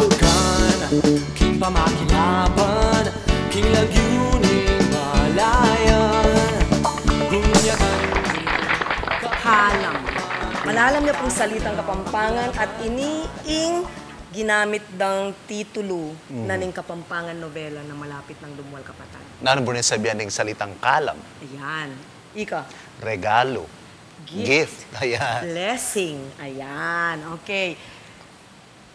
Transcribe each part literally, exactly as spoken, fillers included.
Kan, king pamakilaban, king lagyu ning malayan, gunyagan. Kalam. Malalam ya pung salitang Kapampangan at ini ing ginamit dang titulu na ning Kapampangan nobela na malapit nang dumual, kapatad. Nanu buri ning sabian ning salitang kalam? Ayan. Ika. Regalo. Gift. Gift. Ayan. Blessing. Ayan. Okay.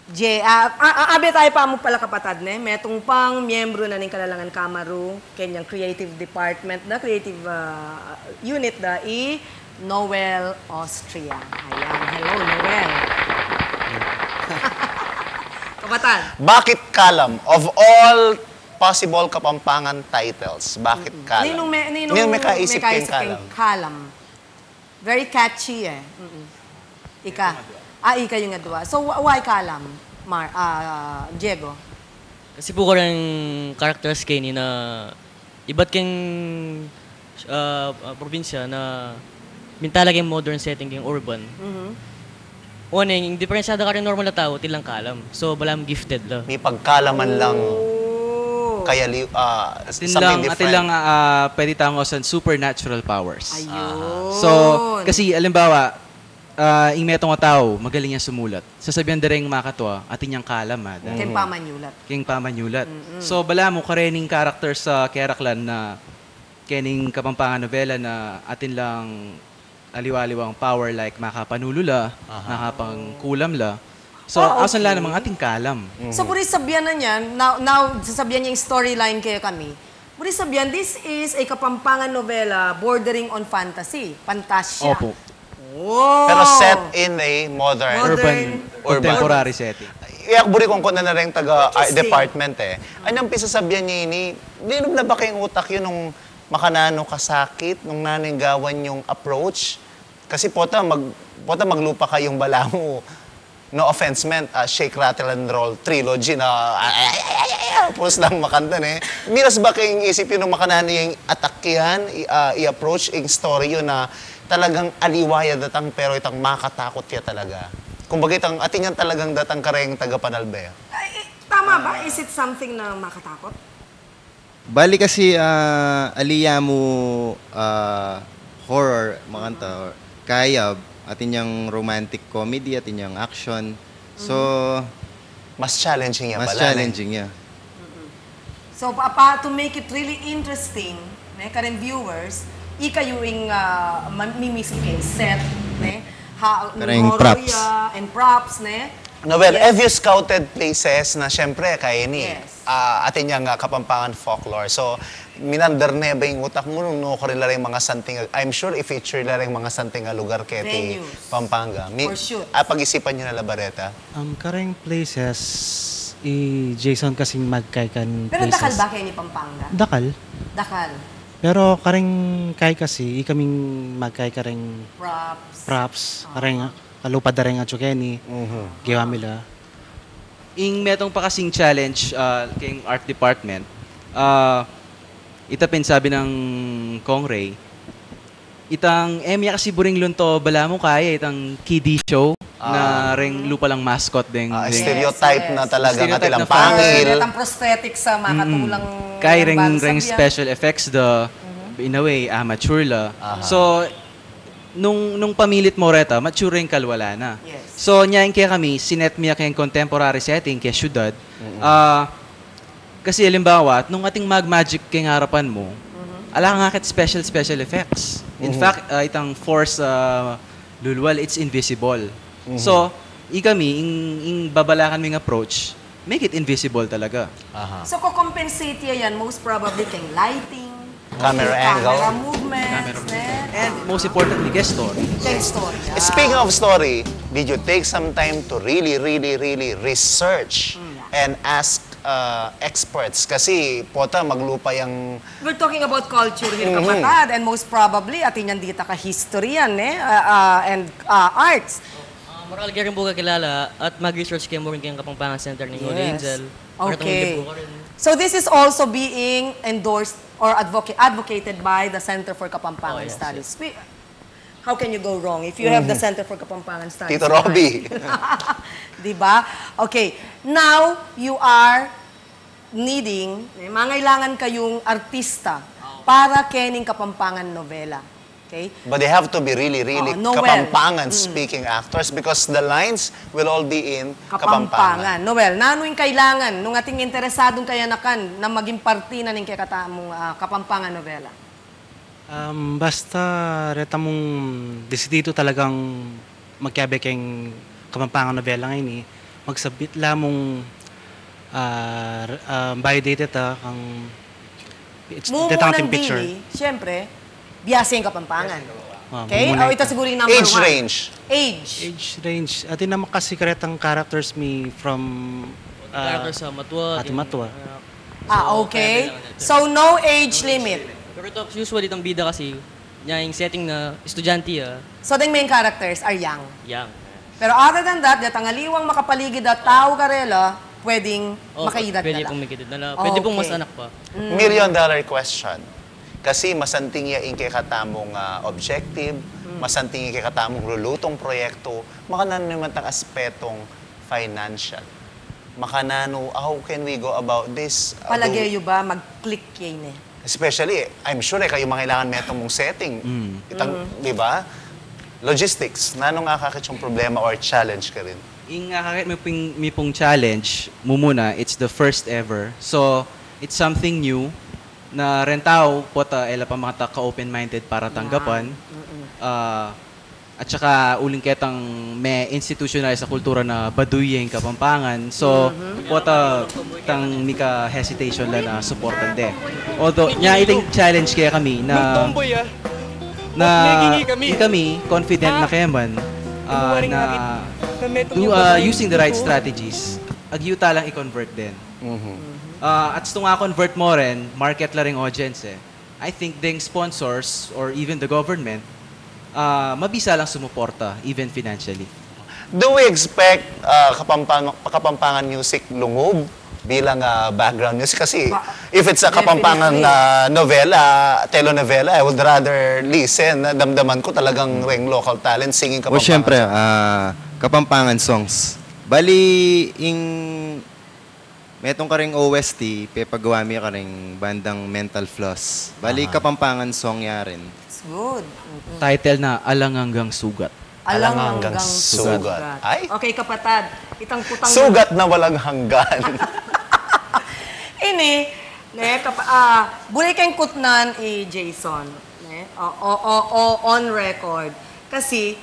Je, ah, ah, ah, abe tayu pa mu pala, kapatad, ne? Metung pang miyembru na ning Kalalangan Kamaru, kenyang creative department da, creative, ah, unit da, i Noel Austria. Ayan. Hello, Noel. Kapatad. Bakit kalam? Of all possible Kapampangan titles, bakit kalam? Ninung me-, ninung, ninung mekaisip keng kalam? Very catchy, eh. Mm-mm. Ika. Ah, ika yung adwa. So, wh-, why kalam, Mar-, ah, Diego? Kasi pu kareng characters keni na ibat keng, ah, ah, probinsya na minta la keng modern setting, keng urban. Mhm. One, ing diperensya da kareng normal a tau, atin lang kalam. So, balamu gifted la. May pagkalaman lang. Oh. Kaya li-, ah, something different. Atin lang, ah, pwede tawag sa supernatural powers. Ayun. So, kasi, alimbawa, ah, ing metung a tau, magaling yang sumulat. Sasabian da reng makatua, atin yang kalam, ah, da. Keng pamanyulat. Keng pamanyulat. Mm-mm. So, balamu, karening character sa keraklan na kening Kapampangan nobela na atin lang aliwa-aliwang power, like makapanulu la, makapangkulam la. So, ah, okay, asan la namang atin kalam? So, buri sabian na niyan, now, now, sasabian niya yung storyline kaya kami. Buri sabian, this is a Kapampangan novela bordering on fantasy. Fantasya. Opo. Oh. Pero set in a modern, urban, urban, contemporary setting. Iya, buri kung kuna na rin taga, ah, department, eh. Anyang pisasabian niya ini, linub na ba keng utak yun nung makananu kasakit, nung nanu ing gawan yung approach? Kasi pota mag-, pota maglupa kayung balamu. No offense meant, ah, Shake, Rattle and Roll trilogy na, ah, ah, ah, ah, ah, pulos lang makanta, ne? Miras ba keng isip yu nung makananu yang atakyan, i-, ah, i-approach ing story yu na talagang aliwa ya datang pero itang makatakut ya talaga? Kumbaga itang, atin yang talagang datang kareng tagapanalbe. Ay, eh, tama ba? Is it something na makatakot? Bali kasi, ah, ali ya mu, ah, horror, makanta, or kayab, atin yang romantic comedy, atin yang action. So, mas challenging ya pala, ne? Mas challenging ya. So, pa, pa, to make it really interesting, ne, kareng viewers, ika yu ing, ah, ma-, mimisu keng set, ne? Ha, kareng horror props ya, and props, ne? No, well, yes. Have you scouted places na, siyempre, kaya ini? Yes. Ah, atin yang, ah, Kapampangan folklore. So, minandar ne ba ing utak mu nung nukarin la reng mga santing, I'm sure i-feature la reng mga santing a lugar keti Pampanga. Venues. For sure. Ah, pag-isipan yu na la ba reta? Um, kareng places, i Jason kasing magkay kan places. Pero dakal ba keni Pampanga? Dakal. Dakal. Pero kareng kay kasi, ikaming magkay kareng props. Props. Ah. Kareng, ah, kalupa da reng atsu keni, gewa mi la. Ing metung pa kasing challenge, ah, keng art department, ah, ita pin sabi nang Kong Ray, itang, e, miyakasiburing lunto, balamu kaya itang kiddie show na reng lupa lang mascot deng, ah, deng stereotype na talaga, stereotype atin lang na pangil. Itang prosthetics sa makatulang, kaya reng, reng special effects da, in a way, amateur la. Aha. So, nung, nung pamilit mo reta, mature ing kalwala na. Yes. So, nya ing kekami, sinet mi ya keng contemporary setting, keng syudad. Ah, kasi, alimbawa, nung atin mag-magic keng arapan mu, ala kang akit special, special effects. In fact, ah, itang force, ah, lulwal, it's invisible. So, ikami, ing, ing babalakan ming approach, make it invisible talaga. Aha. So, ko-compensate ya yan, most probably, keng lighting, camera angles, camera movements, ne? And most importantly, keng story. Keng story, yeah. Speaking of story, did you take some time to really, really, really research and ask, uh, experts? Kasi, pota, maglupa yang... We're talking about culture here, kapatad, and most probably, atin yang dita ka history yan, ne? Uh, uh, and, uh, arts. Ah, maral karin pu kakilala at mag-research kayu mu rin keng Kapampangan Center ning Holy Angel. Yes. Okay. So this is also being endorsed or advoca-, advocated by the Center for Kapampangan Studies. Oh, yes, yes. We, how can you go wrong if you have the Center for Kapampangan Studies behind? Tito Robbie. Di ba? Okay. Now, you are needing, eh, mangailangan kayung artista para kening Kapampangan novela. Okay? But they have to be really, really Kapampangan-speaking actors because the lines will all be in Kapampangan. Noel, nanu ing kailangan nung ating interesadung kayanakan na maging parti na ning kekatamung, ah, Kapampangan novela? Um, basta reta mung desididu talagang magkabe keng Kapampangan novela ngeni, magsubmit la mung, ah, r- ah, biodata kang it's Mumu detang nang picture. Dili, siyempre, biasa ing Kapampangan. Ah, Okay? mumuna O, ita. Ita siguro yung number Age one. Range. Age. Age range. Ati naman kasi karetang characters mi from ah, Character sa Matua. Ati Matua. Ah, okay. So, no age limit. Pero talks usually itang bida kasi, niya yung setting na estudyante ah, So, the main characters are young. Young. Pero other than that, detang aliwang makapaligid a tau karela, pwedeng Oh, makaedad pwede na la. Pong may edad na la. Pwede pong mas Okay. anak pa. Million dollar question. Kasi masanting ya ing kekatamung ah, objective, masanting ya ing kekatamung lulutung proyektu, makananu naman tang aspetong financial. Makananu, how can we go about this? Uh, do- Palageyu ba mag-click ya ini? Especially, I'm sure eh, kayu mangailangan metung mung setting. Itang, di ba? Logistics, nanung akakit yung problema or challenge karin? Ing akakit mi pung, mi pung challenge, mumuna, it's the first ever. So, it's something new na reng tau, pota, e la pa makataka open-minded para tanggapan. Ah, at saka, uling ketang me-institutionalize a kultura na Baduy ing Kapampangan. So, pota, tang mika-hesitation la na suportan de. Although, nya iting challenge kekami na na ikami confident na keman, ah, na do, ah, using the right strategies, agyu ta lang i-convert den. Ah, at stung a-convert mu rin, market la ring audience eh. I think deng sponsors or even the government, ah, mabisa lang sumuporta, even financially. Do we expect uh, Kapampangan, Kapampangan music lungub bilang uh, background music? Kasi if it's a Kapampangan uh, novela, telenovela, I would rather listen. Damdaman ko talagang reng local talent singing Well, Kapampangan. syempre, ah, Kapampangan songs. Bali, ing metung karing O S T, pepagawa mi karing bandang Mental Floss. Bali, Kapampangan song ya rin. It's good. Mm-mm. Title na Alang Anggang Sugat. Alang Alang anggang anggang sugat. sugat. Ay? Okay, kapatad. Itang kutang Sugat na walang hanggan. Ini, ne, kap ah, buri keng kutnan i Jason, ne? O, o, o, o, on record. Kasi,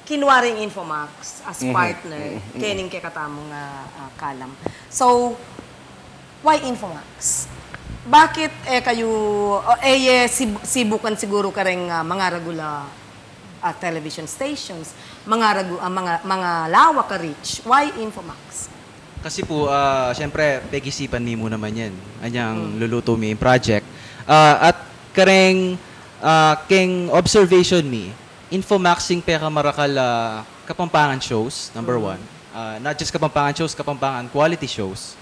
kinua ring Infomax as partner, kening kekatamung ah, ah, kalam. So, why Infomax? Bakit e kayu, o, e ye sib- sibukan siguru kareng ah, mangaragu la ah, television stations, mangaragu, ah, manga, mangalawak a reach. Why Infomax? Kasi po, ah, siyempre, peg-isipan mi mu naman yan. Anyang lulutu mi yung project. Ah, at kareng, ah, keng observation mi, Infomax ing pekamarakal a Kapampangan shows, number one. Ah, not just Kapampangan shows, Kapampangan quality shows.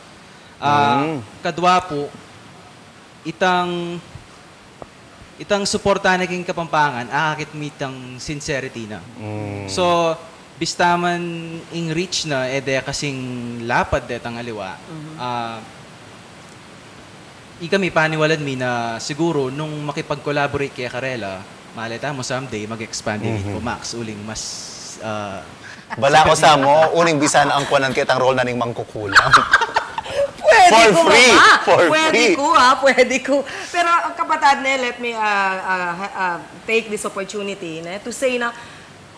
Ah, kadwa po, itang itang suporta na king Kapampangan, akakit mi itang sincerity na. So, bista man ing reach na, e de kasing lapad detang aliwa. Ah, ikami, paniwalan mi na siguro nung makipag-collaborate kaya karela, malay ta mo someday mag-expand ing Infomax, uling mas ah, Bala ko sa mo, uling bisa na ang kuanan kitang role na ning mangkukulang. Pwede For ku, free! Mama. For Pwede free! ku, ha? Pwede ku. Pero, kapatad, ne, let me ah, ah, ha- ah, take this opportunity, ne, to say na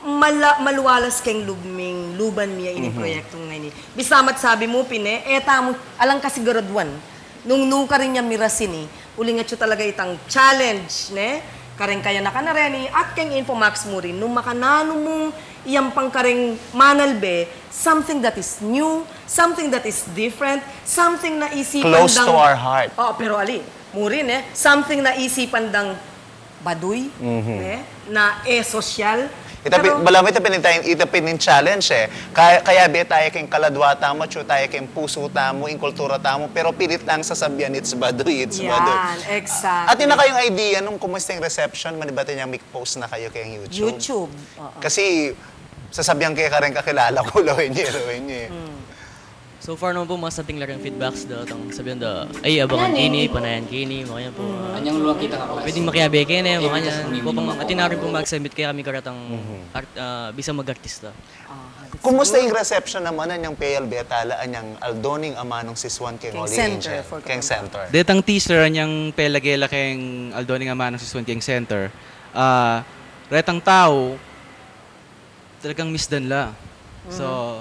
mala- malualas keng lub ming luban mi ini proyektu ngeni. Bisa mat sabi mu pin, e tamu alang kasiguraduan nung nu karin ya mirasan ini, uling atyu talaga itang challenge, ne? Kareng kayanakan na reni at keng Infomax mu rin, nung makananu mung iyang pangkareng manalbe, something that is new, something that is different, something na isipan Close dang to our heart. Oh, pero ali, mu rin, ne? Something na isipan dang Baduy, ne? Na e sosyal. Ita pin, Pero- balamu ita pin, ita pin ing challenge e. Kaya, kaya be taya keng kaladwa tamu, atyu taya keng pusu tamu, ing kultura tamu, pero pilit lang sasabian, it's Baduy, it's Baduy. Yan, exactly. At ina kayung idea nung kumusta ing reception, manibat inyang mik-post na kayu keng YouTube. YouTube. Oo. Kasi, Sasabian ke kareng kakilala ku, lawin ye, lawin ye. So far naman po, masanting la ring feedbacks da, tang sabian da, "Ay, abangan kini, panayan kini," mga yan po. Ah, anyang luwang kita nga klase? Pwedeng makiabe kini, mga yan. Atin na rin po mag-submit kaya kami karatang art, ah, bisa mag-artista. Kumusta ing reception naman anyang P L B tala anyang Aldo ning Amanung Sisuan keng Holy Angel? Keng center. Detang teaser anyang pelage la keng Aldo ning Amanung Sisuan keng center. Ah, retang tau, talagang misdan la. So,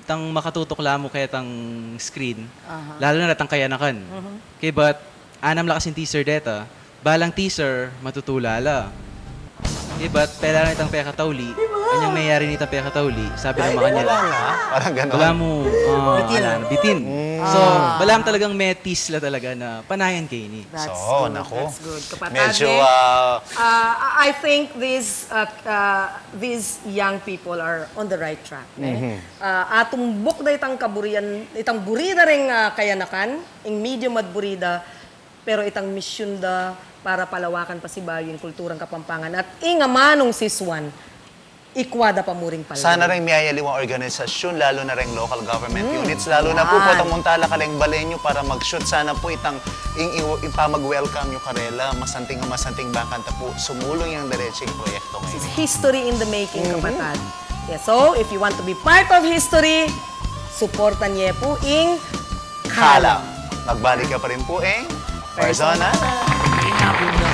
tang makatutok la mu ketang screen, lalo na retang kayanakan. Kaybat, anam la kasing teaser deta, balang teaser, matutula la. Kaybat, pela na itang pekatauli, anyang mayari nitang pekatauli, sabi ng mga kanya, Wala na. Parang ganon. Wala mu, ah, ala na, bitin. So, balang talagang metis la talaga na panayan keni. That's So, good. Naku. That's good. Kapatid, Medyo, eh, ah, uh, I think these uh, uh, these young people are on the right track. Eh? Uh, atumbok da itang kaburian, itang burida ring uh, kayanakan, ing medium at burida, pero itang misyun da para palawakan pa si bayu ing kulturang Kapampangan. At ing Amanung Sisuan, ikwa da pa mu ring palawan. Sana ring miyayaliwang organisasyun, lalo na ring local government units, lalo na po potang munta la kareng bale nyu para mag-shoot. Sana po itang ing, ing, ing pamag-welcome nyu karela, masanting a masanting, bakanta po sumulung yang diretsing proyekto ngayon. History in the making, kapatad. Yeah, so, if you want to be part of history, suportan ye po ing Kalam. Magbalik ka pa rin po, ing Persona. Inabot na